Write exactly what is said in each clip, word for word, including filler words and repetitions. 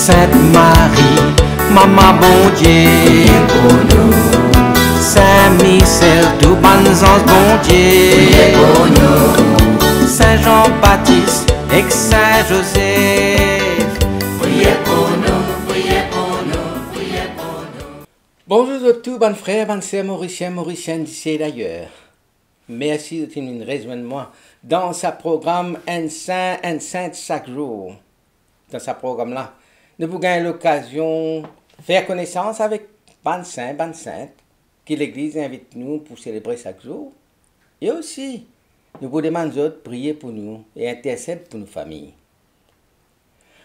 Sint Marie, Mama Bondie, priye pou nou. Sin Misiel, tou bann zanz Bondie, priye pou nou. Sin Zan Batis ek Sin Zozef, priye pou nou, priye pou nou, priye pou nou. Bonzour zot tou, bann frer, bann ser, Morisien, Morisienn disi e dayer. Mersi zot inn vinn rezwenn mwa dan sa program Enn Sin, Enn Sint sak zour. Dan sa program la, nou pou gagn lokazion fer konesans avek bann sin, bann sint ki Legliz invit nou pou selebre sak zour, e osi nou pou demann zot priye pou nou e intersed pou nou fami.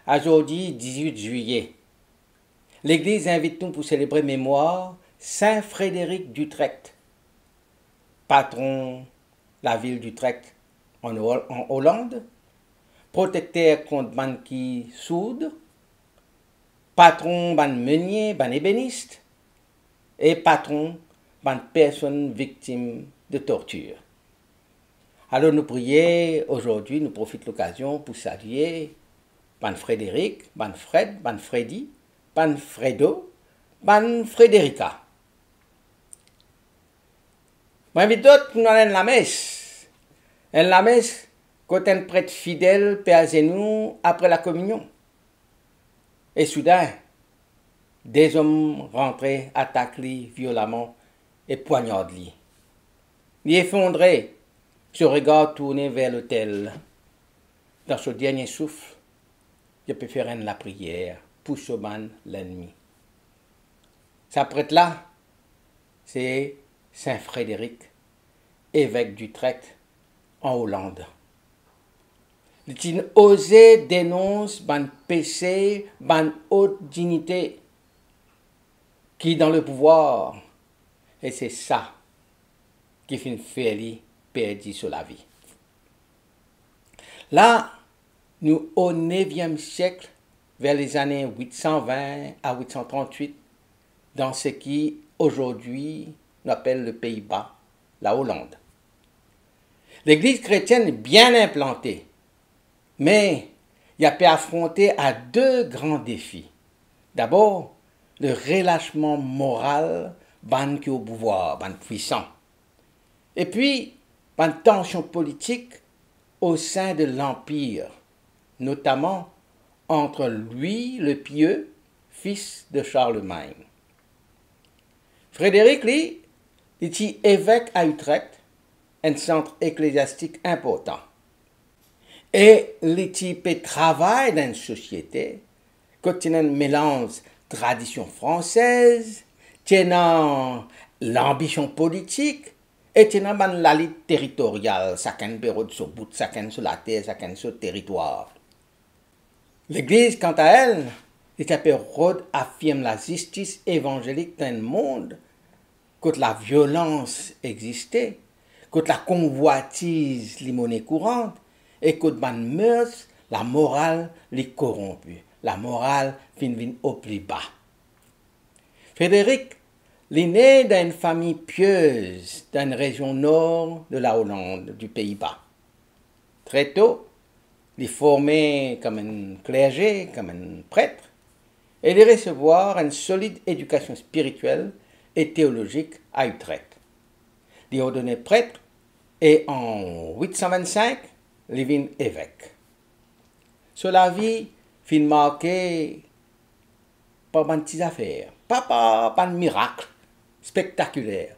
Azordi, dizwit zwiye, Legliz invit nou pou selebre memwar Sin Frederik Dutrecht, patron lavil Dutrecht an Ol-, an Oland, protekter kont bann ki sourd, patron bann menie, bann ebenis, e patron bann personn viktim de tortir. Alor nou priye, azordi nou profit lokazion pou salie bann Frederik, bann Fred, bann Fredi, bann Fredo, bann Frederika. Mo invit zot pou nou al enn lames. Enn lames kot enn pret fidel pe azenou apre lakominion. E soudin, de zom rantre, atak li violaman e pwagnard li. Li efondre, so regar tourne ver lotel. Dan so dernie souf, li pe fer enn lapriyer pou so bann lennmi. Sa pret la, se Sin Frederik, evek Dutrecht an Oland. Li ti oze denons bann pese bann ot dinite ki dan lepouvwar, e se sa ki finn fer li perdi so lavi. La, nou o neviem siek, ver lezane wit san vin a wit san trant-wit, dan seki azordi nou apel le Pei Ba, Laoland. Legliz kretienn bien inplante, me li pe afronte a de gran defi. Dabor, le relasman moral bann ki o pouvwar, bann pwisan. Epi, bann tansion politik o sin de lanpir, notaman ant Louis le Pieux, fis de Charlemagne. Frederik, li, li ti evek a Utrecht, enn sant ekleziastik inportan. E li ti pe travay dan enn sosiete kot ti ena enn melanz tradision fransez, ti ena lanbision politik, e ti ena bann lalit teritoryal, sakenn pe rod so bout, sakenn so later, sakenn so teritwar. Legliz, kanta el, li ti pe rod afirm lazistis evanzelik dan enn mond kot laviolans existe, kot lakonvwatiz li mone kourant, e kot bann mers, lamoral li koronpi, lamoral finn vinn o pli ba. Frederik, li ne dan enn fami piez dan enn rezion nor de Laoland, di Pei Ba. Tre to, li forme kom enn klerze, kom enn pret, e li resevwar enn solid edikasion spiritiel e teolozik a Utrecht. Li ordone pret e an wit san vinn-sink, li vinn evek. So lavi finn marke par bann ti zafer, pa par bann mirak spektakiler,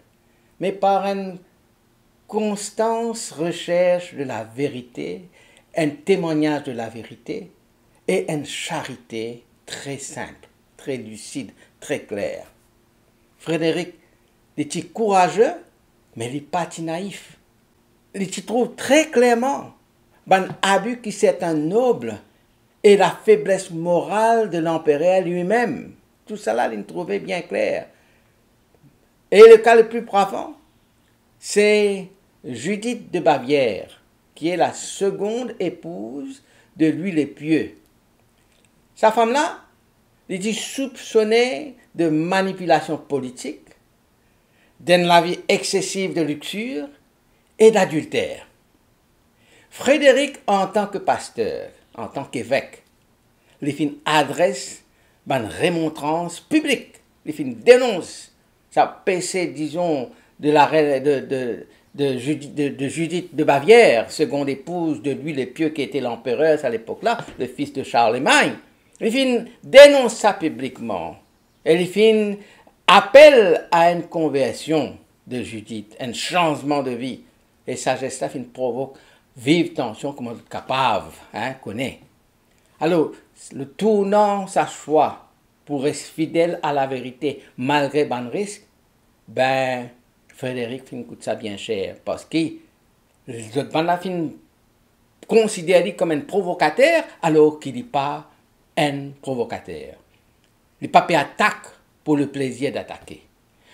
me par enn konstans resers de laverite, enn temwagnaz de laverite e enn sarite tre sinp, tre lisid, tre kler. Frederik, li ti kouraze, me li pa ti naif. Li ti trouv tre klerman bann abi ki sertin nob e lafebles moral de lanperer limem. Tousala li trouve bien kler. E le ka le pli frapan, se Judith de Bavière, ki e la segond epouz de Louis le Pieux. Sa fam la, li ti soupsone de manipilasion politik, d'enn lavi eksesif de lixir e d'adilter. Frederik, antan ki paster, antan ki evek, li finn adres bann remontrans piblik. Li finn denons sa pese, dizon, de la re-, de, de, de Judi-, de, de Judith de Bavière, seconde épouse de Louis le Pieux, qui était l'empereur à l'époque-là, le fils de Charlemagne. Li finn denons sa piblikman. E li finn apel a enn konversion de Judith, enn sanzman de vi. E sa zes la finn provok viv tansion, kouma zot kapav, hein, kone. Alor, le tournan sa swa pou res fidel a laverite malgre bann risk, be, Frédéric finn kout sa bien ser, parski zot bann la finn konsider li kom enn provokater, alor ki li pa enn provokater. Li pa pe atak pou le plezir datake.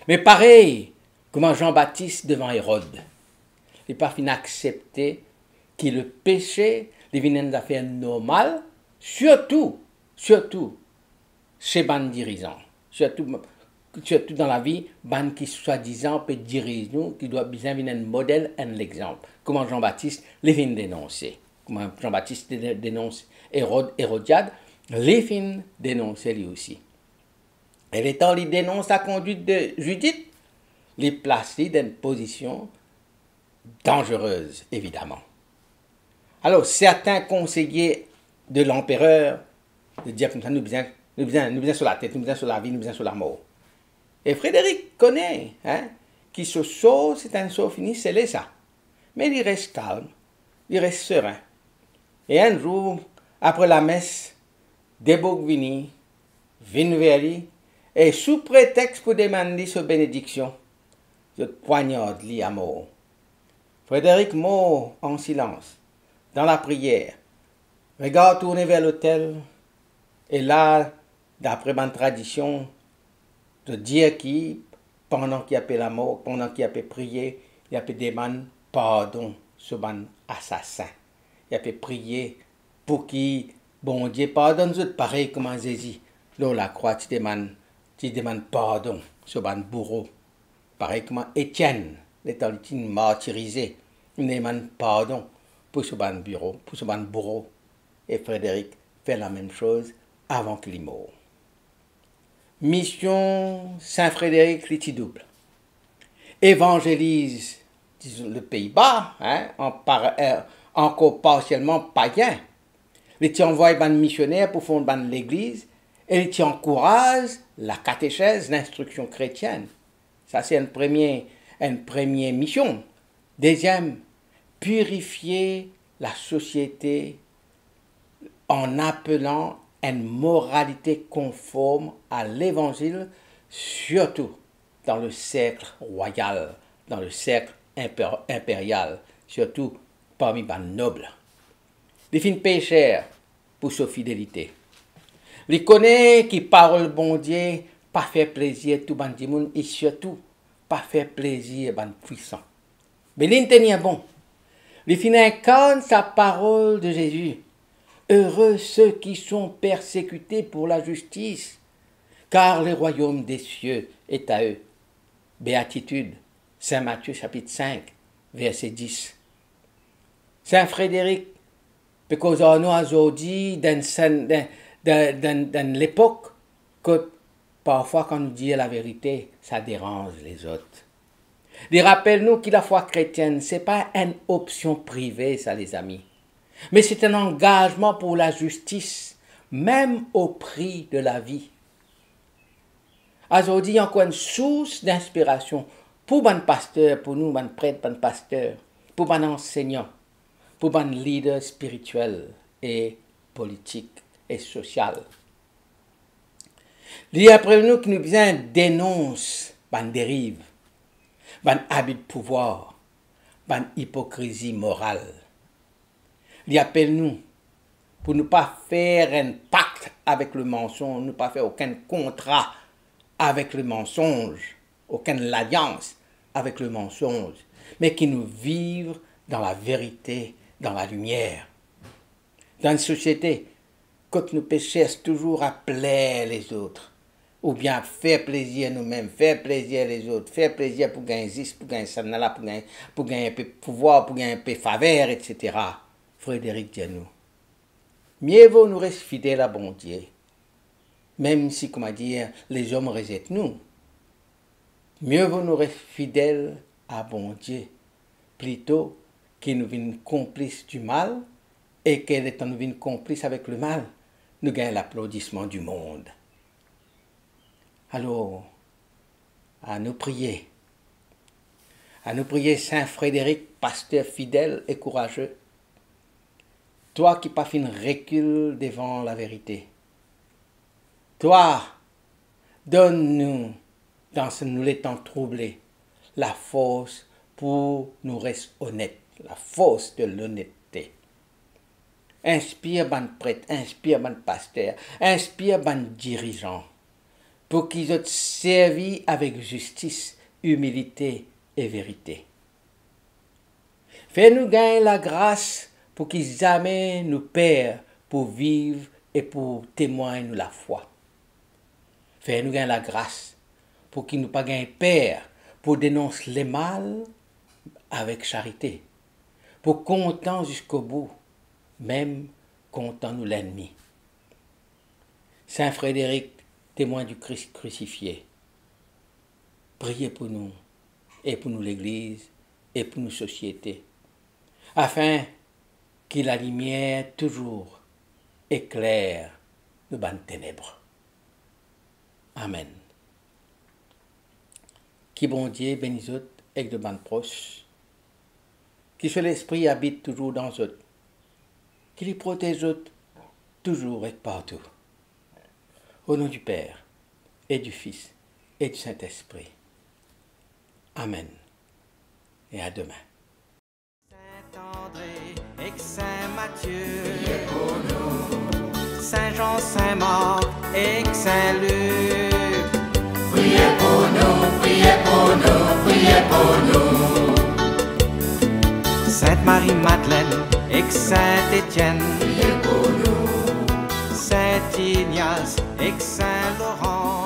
Me parey kouma Jean-Baptiste devan Erod, li pa finn aksepte ki le pese li vinn enn zafer normal, sirtou, sirtou se bann dirizan, sirtou, sirtou dan lavi, bann ki swadizan pe diriz nou, ki dwa bizin vinn enn model, enn lexanp, kouma Jean-Baptiste li finn denonse. Kouma Jean-Baptiste de-, denons Erod, Erodiad, li finn denonse li osi. E letan li denons lakondwit de Judith, li plas li dan enn pozision danzerez, evidaman. Alor, sertin konseye de lanperer, li dir koumsa, nou bizin, nou bizin, nou bizin so latet, nou bizin so lavi, nou bizin so lamor. E Frédéric kone, hein, ki so sor, se enn sor fini, sele sa. Me li res kalm, li res serin. E enn zour, apre lames, de boug vini, vinn ver li, e sou pretex pou demann li so benediksion, zot pwagnard li amor. Frédéric mor an silans, dan lapriyer, regar tourne ver lotel, e la, dapre bann tradision, zot dir ki pandan ki ape lamor, pandan ki ape priye, li ape demann pardon so bann asasin. Li ape priye pou ki Bondie pardonn zot, parey kouma Zezi lor lakrwa ti demann, ti demann pardon so bann bouro, parey kouma Etienn, letan li ti martirize, li demann pardon pou so bann biro, pou so bann bouro. E Frédéric fer lamem soz avan ki li mor. Mision Sin Frédéric li ti doub. Evanzeliz, dizon, le Pays-Bas, hein, an par-, eh, ankor parsielman payin. Li ti anvway bann misioner pou fond bann legliz e li ti ankouraz lakatesez, linstriksion kretienn. Sa se enn premie, enn premie mision. Deziem, pirifie lasosiete an apelan enn moralite konform a Levanzil, sirtou dan le serk rwayal, dan le serk inper-, inperial, sirtou parmi bann nob. Li finn pey ser pou so fidelite. Li kone ki parol Bondie pa fer plezir tou bann dimoun e sirtou pa fer plezir bann pwisan. Me li inn tenir bon. Li finn inkarn sa parol de Zezi, "Heureux ceux qui sont persécutés pour la justice, car le royaume des cieux est à eux." Béatitude, Sin Matie, sapit sink, verse dis. Sin Frédéric pe koz ar nou azordi dan enn, dan, dan, dan, dan enn lepok kot parfwa kan nou dir laverite, sa deranz lezot. Li rapel nou ki lafwa kretienn, se pa enn opsion prive sa, lezami, me se enn angazman pou lazistis, mem o pri de lavi. Azordi, ankor enn sours dinspirasion pou bann paster, pou nou bann pret, bann paster, pou bann ansegnan, pou bann lider spiritiel e politik e sosial. Li apel nou ki nou bizin denons bann deriv, bann abi de pouvwar, bann ipokrizi moral. Li apel nou pou nou pa fer enn pakt avek lemansonz, nou pa fer okenn kontra avek lemansonz, okenn lalians avek lemansonz, me ki nou viv dan laverite, dan lalimier. Dan enn sosiete kot nou pe sers touzour a pler lezot, oubien fer plezir noumem, fer plezir lezot, fer plezir pou gagn zis, pou gagn sannla, pou gagn, pou gagn enpe pouvwar, pou gagn enpe faver, etsetera. Frédéric dir nou, mie vo nou res fidel a Bondie, Mem si, koumadir, lezom rezet nou, mie vo nou res fidel a Bondie, plito ki nou vinn konplis di mal, e ke letan nou vinn konplis avek lemal, nou gagn laplodisman dimond. Alor, anou priye. Anou priye Sin Frederik, paster fidel e kouraze. Twa ki pa finn rekil devan laverite. Twa, donn nou, dan sa nou letan trouble, lafors pou nou res onet, lafors de lonetete. Inspir bann pret, inspir bann paster, inspir bann dirizan, pou ki zot servi avek zistis, imilite e verite. Fer nou gagn lagras pou ki zame nou per pou viv e pou temwagn nou lafwa. Fer nou gagn lagras pou ki nou pa gagn per pou denons lemal avek sarite, pou kontan ziskobou, mem kontan nou lennmi. Sin Frederik, temwin di Kris krisifie, priye pou nou e pou nou legliz e pou nou sosiete, afin ki lalimier touzour ekler nou bann teneb. Amen. Ki Bondie beni zot ek zot bann pros. Ki so Lespri abit touzour dan zot. Ki li protez zot touzour ek partou. Au nom du Père, et du Fils, et du Saint-Esprit. Amen. Et à demain. Saint André ek Saint Mathieu, priye pou nou. Saint Jean, Saint Marc ek Saint Luc, priye pou nou, priye pou nou, priye pou nou. Sainte Marie Madeleine ek Saint Etienne, priye pou nou. Saint Ignace ek Saint Laurent,